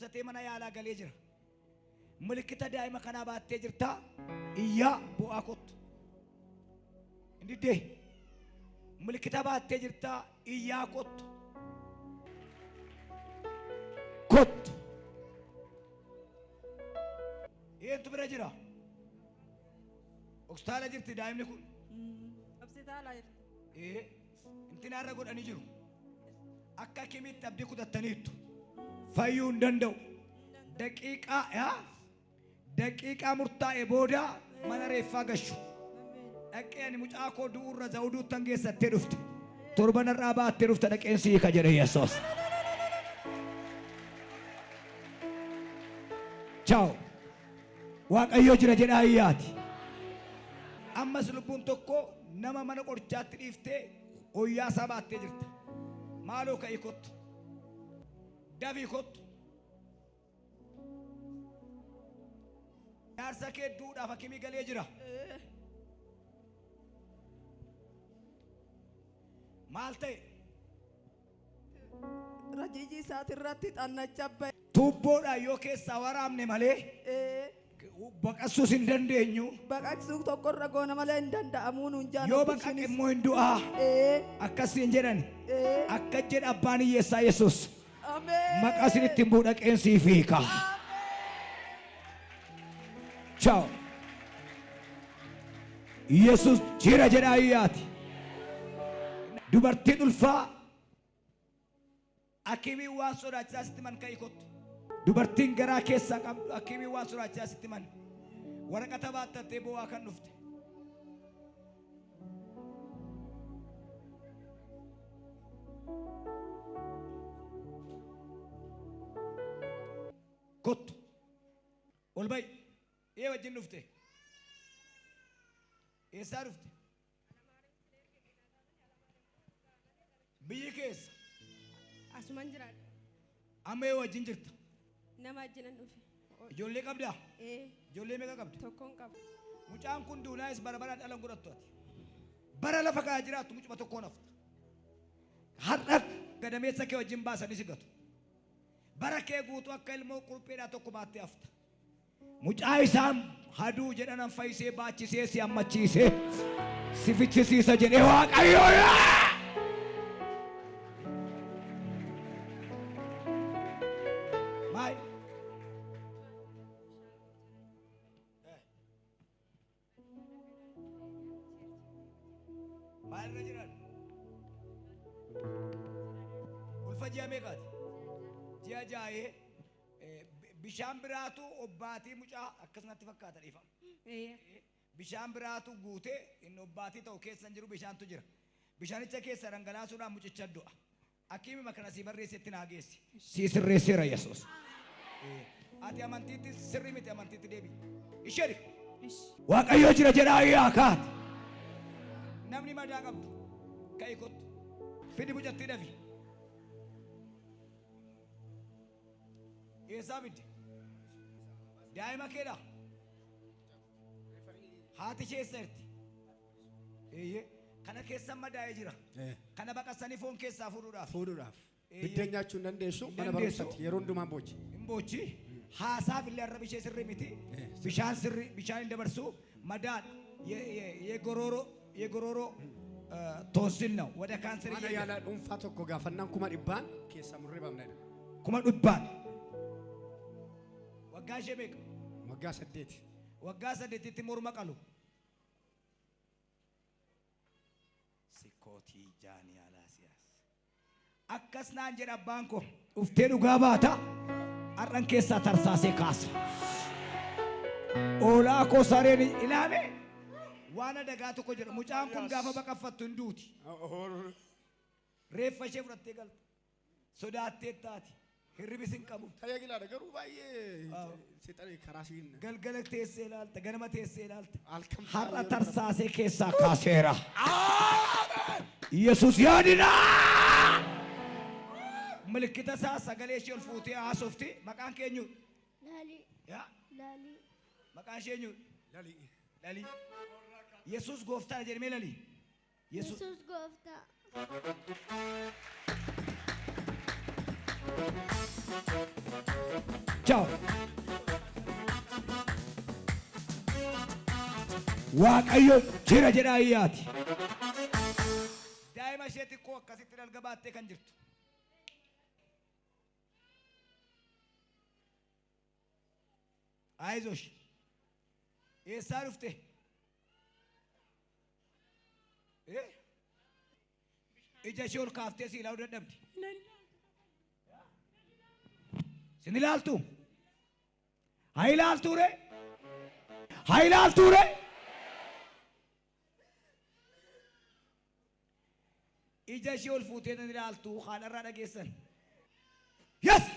Dhukkubsatee mana yaalaa galee jira. Milikkita daa'ima kanaa baattee jirta. Iyyaa bu'aa kottu. Hin diddee. Milikkita baattee jirta. Iyyaa kottu. Kottu. Eentu bira jira? Hospitaala jirti daa'imni kun. Hospitaala jirti. Ee, intinaarra godhanii jiru. Akka kimitti abdii kutattaniittu. Fayyuu hin danda'u. Daqiiqaa yaa daqiiqaa murtaa'e booda mana reeffaa gashu. Dhaqee ani mucaa koo du'uurra zawuduuttan geessattee dhufte. Torban har'aa baattee dhufte dhaqeen si hiika jedhe Yesuus. Chaaw. Waaqayyo jira jedhaa iyyaati. Ammas lubbuun tokko nama mana qorichaatti dhiiftee hoyyaa isaa baattee jirta. Maaloo ka'ii kottu. Dafii kottu. Jaarsa kee duudhaaf hakimii galee jira. Maal ta'e? Rajiijii isaatirratti xannacha ba'e. Tuubboodhaan yoo keessaa waraabne malee baqassuus hin dandeenyu. Baqaqsuu tokkorra goona malee hin danda'amuu nuun jaan. Yoo baqaqe immoo hin du'aa. Akkas siin jedhan. Akka jedha abbaan hiyyeessaa Yesuus. Ameen. Maqaa isinitti hin bu'u dhaqeen siif hiika. Ciao. Yesuus jira jedhaa iyyaati. Dubartiin ulfaa akimiin waan sodaachisaa sitti man ka'ii kottu. Dubartiin garaa keessaa qabdu akimiin waan sodaachisaa sitti man. Waraqata baattattee boo'aa kan dhufte. Kottu. Ol ba'i. Ee wajjin dhufte. Eessaa dhufte? Biyyi keessa. Asuman jiraadha. Amma ee wajjin jirta. Nama wajjinan dhufe. Ijoollee qabdaa? Ee Ijoollee meeqa qabda? Tokkoon qaba. Mucaan kun duunaayis bara baraan dhala hin godhattu ati. Bara lafa kana jiraattu mucuma tokkoon hafta. Har'a gadameessa kee wajjin baasanii si gatu. Bara kee guutuu akka ilmoo qurpheedhaa tokko baattee hafta. Mucaa isaan haduu jedhanan fayyisee baachisee si ammachiisee si fichisiisa jedhee Waaqayyo yaa! Maal? Maal irra jiran? Ulfa ji'a meeqaati? Ji'a jaa'ee bishaan biraatu obbaatii mucaa akkasumatti fakkaata dhiifama. Bishaan biraatu guutee inni obbaatii ta'u keessa hin jiru bishaantu jira. Bishaanicha keessa dhangalaasuudhaan mucicha du'a. Akiimima kana sii barreessetti naa geessi. Sii sirreesseera Yesuus. Ati amantiitti sirrii miti amantiitti deebi'i. Ishee Waaqayyo jira jedhaa iyyaa kaati. Namni madaa qabdu ka'i kottu. Fidi mucattii dafi. Eessaa fidde? Daa'ima keedha. Haati ishee eessa jirti? Eeyyee. Kana keessa madaa'ee jira. Kana baqassanii foon keessaa fuudhuudhaaf. Fuudhuudhaaf. Eeyyee. Biddeen nyaachuu hin dandeessu. Hin Mana dandeessu. barumsatti yeroo hundumaa boochi. Hin boochi. Haasaaf illee arraba ishee sirrii miti. Bishaan sirrii bishaan hin dabarsu. Madaan የጎሮሮ የጎሮሮ ቶንሲል ነው ወደ ካንሰር Mana እየሄደ yaalaa dhuunfaa tokko gaafannaan 100,000 keessaa murree baafna jedhan. 100,000. Waggaa ishee meeqa? Waggaa 8. Waggaa 8tti morma qalu. Sikkootii jaanii alaasiyaas. Akkas naan jedha abbaan koo. Dhuftee dhugaa baata. Har'an keessaa tarsaasee kaasa. Oolaa koo sareen ilaame waan adagaa tokko jedha. Mucaan kun gaafa baqaffattu hin duuti. Reeffa ishee fudhattee galta. Sodaattee taati. Hirribis hin qabu. Tajaajilaadha garuu baay'ee seexanni karaa siin. Galgala teessee ilaalta, ganama teessee ilaalta. Halkan Har'a tarsaasee keessaa kaaseera. Yesuus yaadina! Milikkita isaa sagalee ishee ol fuutee haasofti. Maqaan kee eenyu? Lalii. Yaa? Lalii. Maqaan ishee eenyu? Lalii. Lalii. Yesuus gooftaadha jedhamee lalii. Yesuus. Yesuus gooftaa. Ciao. Waaqayyo jira jedhaa iyyaati. Daa'ima ishee xiqqoo akkasitti dalga baattee kan jirtu. Ayizosh. Eessaa dhufte? Eh? Ija ishee ol kaaftee si ilaaluu dadhabdi. Sin ilaaltu? Haa ilaaltuu ree? Haa ilaaltuu ree? Ija ishee ol fuutee nan ilaaltu haadharraa dhageessan. Yes!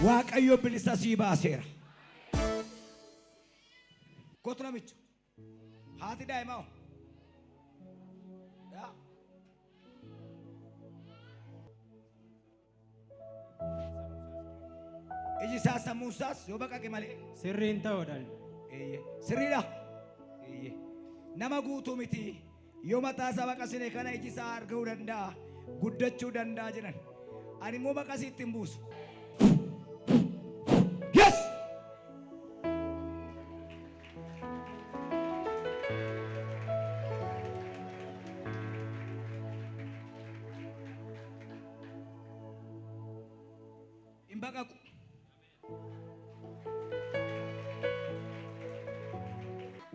Waaqayyo bilisa sii baaseera. Kootu namicha. Haati daa'imaa hoo? Yaa? Iji isaa sammuun isaas yoo baqaqe malee. Sirriin ta'uudhaan. Eeyyee. Sirriidha. Eeyyee. Nama guutuu miti. Yoo mataa isaa baqasine kana iji isaa arguu danda'a. Guddachuu danda'a jedhan. Ani immoo baqasii itti hin buusu. Yes! Hin baqaqu.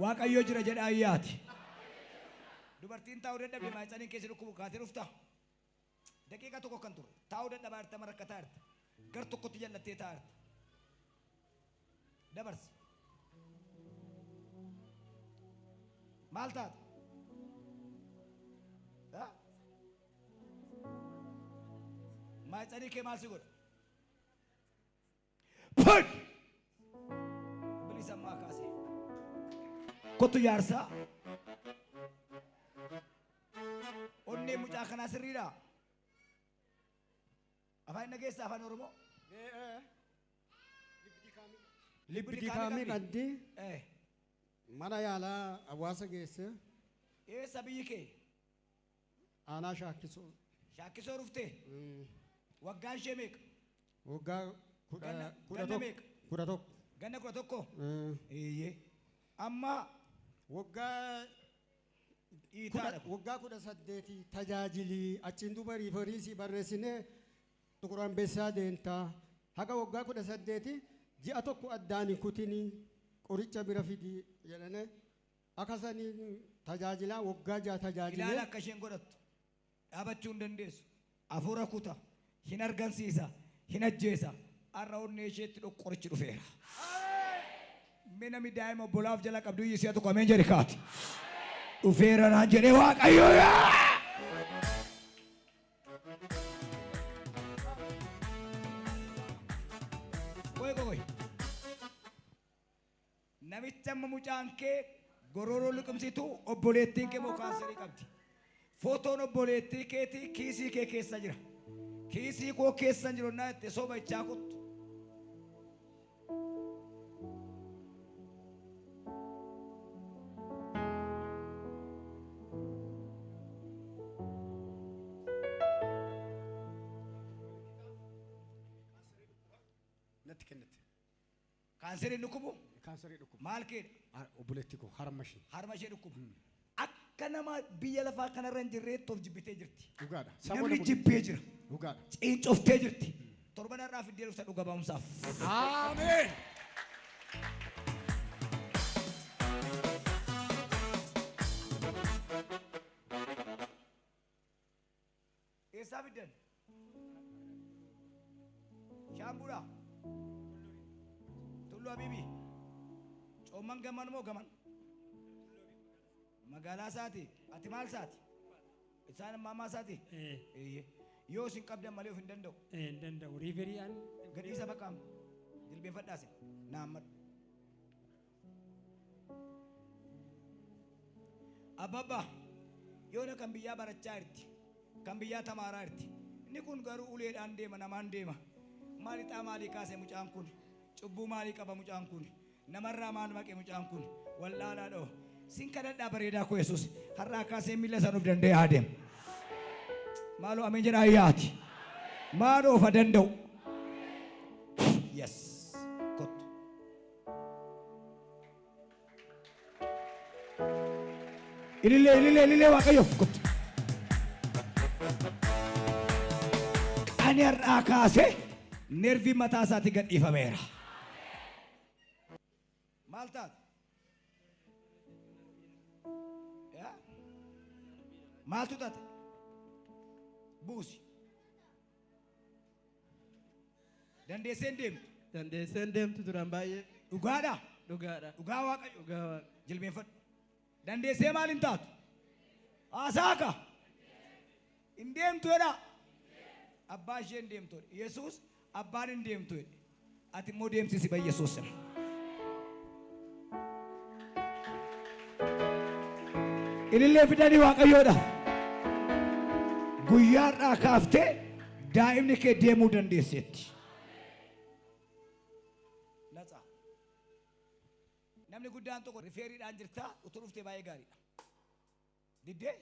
Waaqayyo jira jedhaa iyyaati. Dubartiin taa'uu dadhabde maayitsaniin keessa dhukkubu kaatee dhufta. Daqiiqa tokko kan turre taa'uu dadhabaa jirta marakkataa jirta. Gar tokkotti jallattee taa'aa jirta. Dabarsi. Maal taate? Ha? Maayitsanii kee maal si godha? Put! Bilisa ammaa kaasee. Kottu jaarsaa. Onnee mucaa kanaa sirriidhaa? Afaan dhageessaa afaan Oromoo? Libbi dikaamii qabdi. Eh. Mana yaalaa hawaasa geesse. Eessa biyyi kee? Aanaa Shaakkisoo. Shaakkisoo dhuftee? Waggaan ishee meeqa? Waggaa Ganna kudha ganna tokko. meeqa? 11. Ganna 11? Eeyyee. Amma Waggaa dhiitaadha. waggaa 18 tajaajilii achiin duuba riifariisii barreessinee Xuqur Ambessaa deemtaa. Haga waggaa 18 ji'a tokko addaan hin kutinii qoricha bira fidii jedhanii akka saniin tajaajilaa waggaa 6 Ilaala tajaajilee. akka isheen godhattu. Dhaabachuu hin dandeessu. Hafuura kuta. Hin argansiisa. Hin ajjeesa. Har'a onnee isheetti qorichi dhufeera. Mee namni daa'ima obbolaaf jala qabdu iyyi si'a tokko ameen jedhi kaati. Dhufeera naan jedhee Waaqayyo yaa! Qoy qoy. Namicha amma mucaan kee gororoo liqimsitu obboleettiin kee immoo kaanserii qabdi. Footoon obboleettii keetii kiisii kee keessa jira. Kiisii koo keessa hin jiru naa jette soba ichaa kuttu. Natti kennite. Kaanseriin dhukkubu Kaansarii dhukkuba. maal keedha? Obboleettii koo harma ishee. Harma ishee dhukkuba. Akka nama biyya lafaa kanarra hin jirreetti of jibbitee jirti. Dhugaadha. Namni jibbee jira. Dhugaadha. Ciincoftee jirti. Torban har'aa fiddee dhufta dhuga ba'umsaaf. Ameen. Eessaa fiddan? Shaambuudhaa? Tulluu Abiibii? Coomman gaman moo gaman? Magaalaa isaati. Ati maal isaati? Isaan maamaa isaati? Eeyyee. Yoo isin qabdan malee of hin danda'u. Hin danda'u. Riiveriidhaan Gadhiisa baqaam. Jilbeenfadhaase. Naammadhu. Abbabba yoona kan biyyaa barachaa jirti. Kan biyyaa tamaaraa jirti. Inni kun garuu uleedhaan deema namaan deema. Maal ixaa maalii kaase mucaan kun? Cubbuu maalii qaba mucaan kun? Namarraa maal maqe mucaan kun? Wallaalaa dhoo. Sin kadhadhaa bareedaa koo Yesuus. Har'aa kaasee miila isaan of danda'ee haa deemu. Maaloo ameen jedhaa yaati. Maaloo of haa danda'u. Yes. Kottu. Ilillee ilillee ilillee Waaqayyoof kottu. Ani har'aa kaasee nervii mataa isaatii gad dhiifameera. Maal taate? Yaa? Maaltu taate? Buusi. Dandeessee hin deemtu. Dandeessee hin deemtu duraan baay'ee. Dhugaadha. Dhugaadha. Dhugaa Waaqayyo. Dhugaa Waaqa. Jilbeenfadhu. Dandeessee maal hin taatu? Haasaaka. Hin deemtu jedha. Abbaan ishee hin deemtu jedhe. Yesuus abbaan hin deemtu jedhe. Ati immoo deemsisi ba Yesuus. Ilillee fidanii Waaqayyoodhaaf. Guyyaa har'aa kaaftee daa'imni kee deemuu dandeesseetti. Natsaa. Namni guddaan tokko rifeeriidhaan jirtaa utuu dhuftee baay'ee gaariidha. Diddee?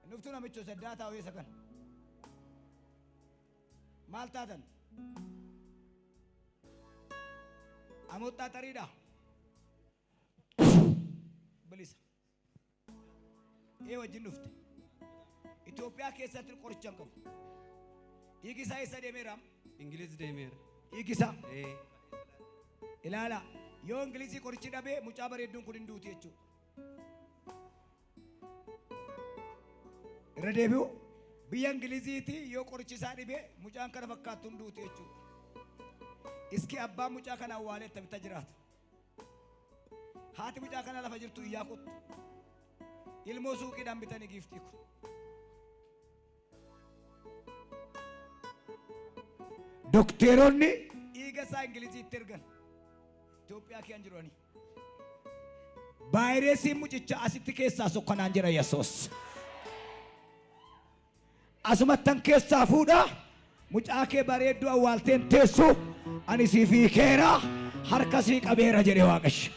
Hin dhuftuu namicho saddaa taa'u eessa kan? Maal taatan? Amoxxaa xariidha. Bilisa. Ee wajjin dhufte. Itoophiyaa keessatti qoricha hin qabu. Dhiigi isaa eessa deemeera? Ingiliz deemeera. Dhiigi isaa. Ee. Ilaala. Yoo Ingilizii qorichi dhabee mucaa bareedduun kun hin duuti jechuudha. Irra deebi'u. Biyya Ingiliziitii yoo qorichi isaa dhibee mucaan kana fakkaattu hin duuti jechuudha. Iski abbaan mucaa kana awwaalee attamitti jiraata? Haati mucaa kana lafa jirtu iyyaa kottu. Ilmoo suuqiidhaan bitanii giiftii kun. Dokteeronni dhiiga isaa Ingiliziitti ergan. Itoophiyaa keessa jiru ani. Vaayiresiin mucicha asitti keessaa sokkanaan jira Yesuus. Asumattan keessaa fuudha. Mucaa kee bareedduu awwaalteen teessu ani siif hiikeera harka sii qabeera jedhe Waaqayyo.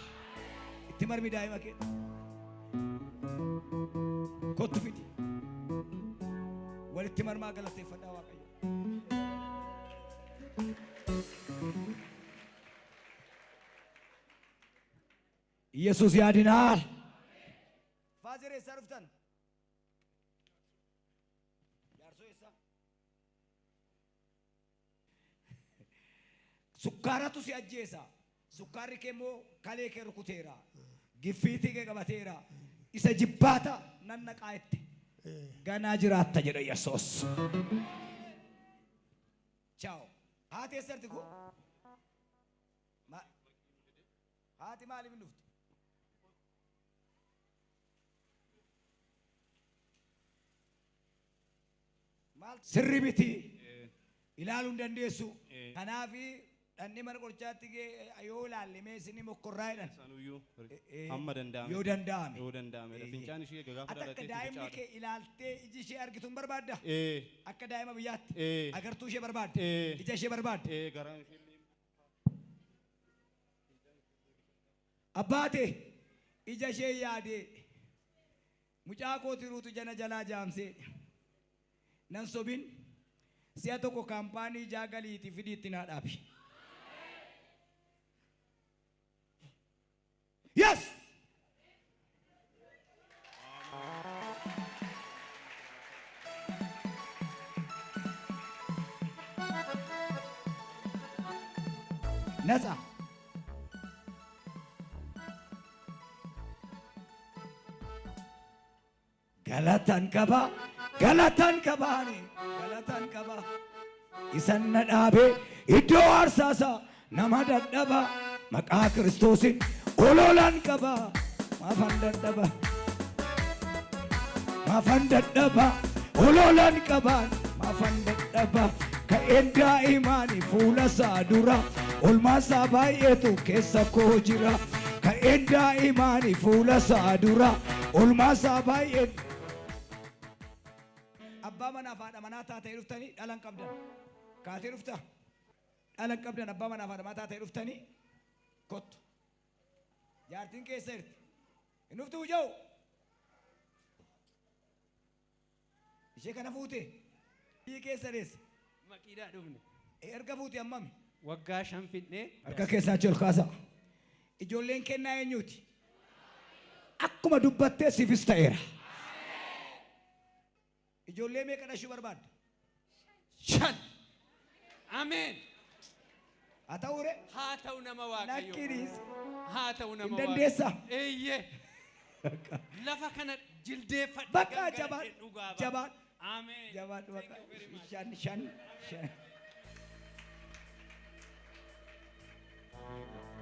Itti marmi daa'ima kee. Kottu fidi. Walitti marmaa galateeffadhaa Waaqayyo. Yesuus yaadinaal. Faazer eessaa dhuftan? Jaarsoo eessaa? Sukkaaratu si ajjeesa. Sukkaarri kee immoo kalee kee rukuteera. Giffiitii kee qabateera. Isa jibbaata nan naqaa itti. Ganaa jiraatta jedha Yesuus. Ciao. Haati eessarti kun? Haati maaliif hin dhuftu? Maal sirri miti ilaaluu hin dandeessu. Kanaaf dhandhee mana qorichaatti yoo ilaalle mee isin mokkorraa jedhan. Sanuyyuu hamma danda'ame. Yoo danda'ame. Yoo danda'ame. Fincaan ishee egaa gaafa Ati akka dhalateetti daa'imni fincaadha. kee ilaaltee iji ishee argitu hin barbaadda? Ee. Akka daa'ima biyyaatti? Ee. Agartuu ishee barbaadda? Ee. Ija ishee barbaadda? Ee garaan ishee illee. Abbaate ija ishee yaadee mucaa koo tiruutu jana jalaa jaamsee nan sobin si'a tokko kaampaanii ijaa galiitii fidiitti naa dhaabi. Yes! ነፃ galatan qaba galatan qabaani galatan qaba isan na dhaabee iddoo aarsaasaa nama dadhaba maqaa Kiristoosin ololan qaba maafan dadhaba maafan dadhaba ololan qabaan maafan dadhaba ka'een daa'imaani fuula isaa dura olmaa isaa baay'eetu keessa koo jira ka'een daa'imaani fuula isaa dura olmaa isaa baay'ee. Abbaa manaaf haadha manaa taatee dhuftanii dhalan qabdan kaatee dhufta. Dhala hin qabdan, abbaa manaa fi haadha mataa ta'e dhuftanii kottu. Jaartiin keessa jirti. Hin dhuftuu ijoo? Ishee kana fuute. Biyyi keessa deesse. Maqiidhaa dhufne. Erga fuute hammami? Waggaa 5 fidnee. Harka keessaa achi ol kaasa. Ijoolleen kennaa eenyuuti? Akkuma dubbattee siifis ta'eera. Ijoollee meeqa dhashuu barbaadda? 5. Ameen. Haa ta'uu ree? Haa ta'u, nama Waaqayyo. Lakkiinis. Haa ta'u, nama Hin Waaqayyo. dandeessaa? Eeyyee. Lafa kana jildeeffadhe Bakka gangaladhe jabaan dhugaa ba'a. Jabaan. Ameen. Jabaadhu bakka. 5 5 5.